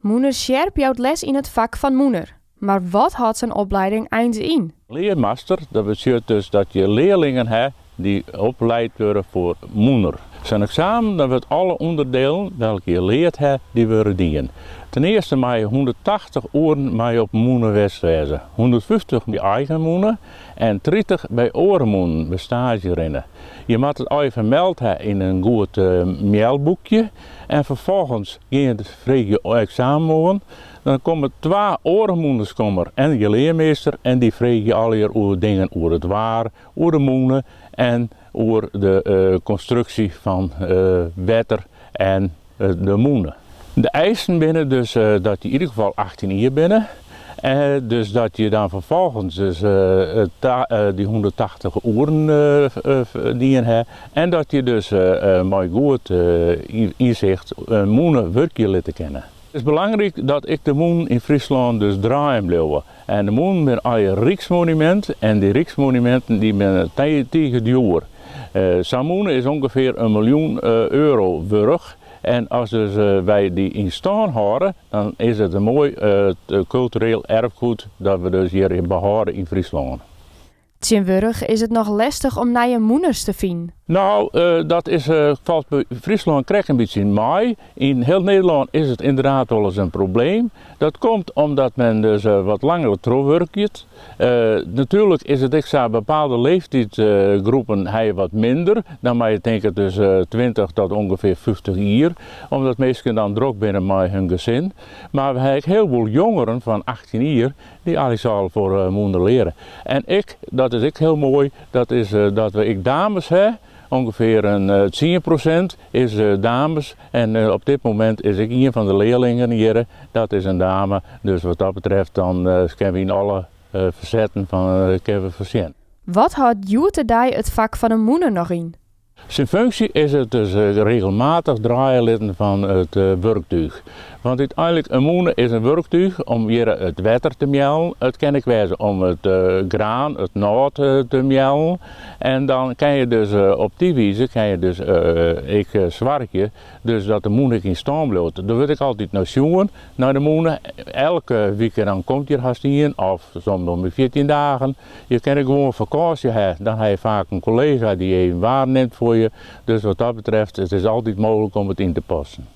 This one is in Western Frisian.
Mûner Sjerp jout les yn it fak fan mûner. Mar wat hâldt sa'n oplieding eins yn? Learmaster, dat betsjut dus dat je learlingen ha dy't opleid wurde foar mûner. Sa'n eksamen, dan wurdt alle ûnderdielen welke je leard ha, dy wurde dien. Ten earste mei je 180 oeren mei je op mûne west wêze, 150 by eigen mûne en 30 by oare mûnen by staazje rinne. Je moatte it allegear fermeld ha yn in goed meldboekje en ferfolgens gean je freegje eksamen oan. Dan komme twa oare mûners komme en je learmeaster en dy freegje allegear oer dingen oer it waar, oer de mûne en oer de konstruksje fan wetter en de mûne. De eisen binne dus dat je yn ieder gefal 18 jier binne, dus dat je dan ferfolgens dus dy 180 oeren dien ha en dat je dus mei goed ynsicht in mûne wurkje litte kinne. It is belangryk dat ek de mûnen yn Fryslân dus draaien bliuwe. En de mûnen binne allegear ryksmonumint en dy ryksmonuminten dy binne tige djoer. Sa'n mûne is ûngefear in miljoen euro wurdich en as dus wy dy yn stân hâlde dan is it in moai kultureel erfgoed dat we dus hjir behâlde yn Fryslân. Tsjintwurdich is it noch lestich om nije mûners te finen. No, dat is, falt by Fryslân krekt in bytsje mei. Yn hiel Nederlân is it ynderdaad wolris in probleem. Dat komt omdat men dus wat langer trochwurket. Natuerlik is it ek sa, bepaalde leeftiidsgroepen ha je wat minder. Dan moatte je tinke dus 20 tot ûngefear 50 jier, omdat minsken dan drok binne mei hun gesin. Mar we ha ek hiel folle jongeren fan 18 jier Dy alles al foar mûner leare. En ek, dat is ek hiel moai, dat is dat we ek dames ha, ûngefear in 10% is dames. En op dit momint is ek ien fan de learlingen hjir, dat is in dame. Dus wat dat betreft dan kinne we yn alle fasetten fan kinne we foarsjen. Wat hâldt hjoed-de-dei it fak fan in mûner noch yn? Syn funksje is it dus regelmatich draaie litten fan it wurktúch. Want úteinlik in mûne is in wurktúch om hjir it wetter te meallen. It kin ek wêze om it graan, it nôt te meallen. En dan kin je dus op dy wize kin je dus ek soargje dus dat de mûne ek yn stân bliuwt. Der wurdt ek altyd nei sjoen nei de mûne. Elke wike dan komt hjir hast ien of soms om de 14 dagen. Je kinne gewoan fakânsje ha, dan ha je faak in kollega dy't even waarnimt foar je. Dus wat dat betreft, it is altyd mooglik om it yn te passen.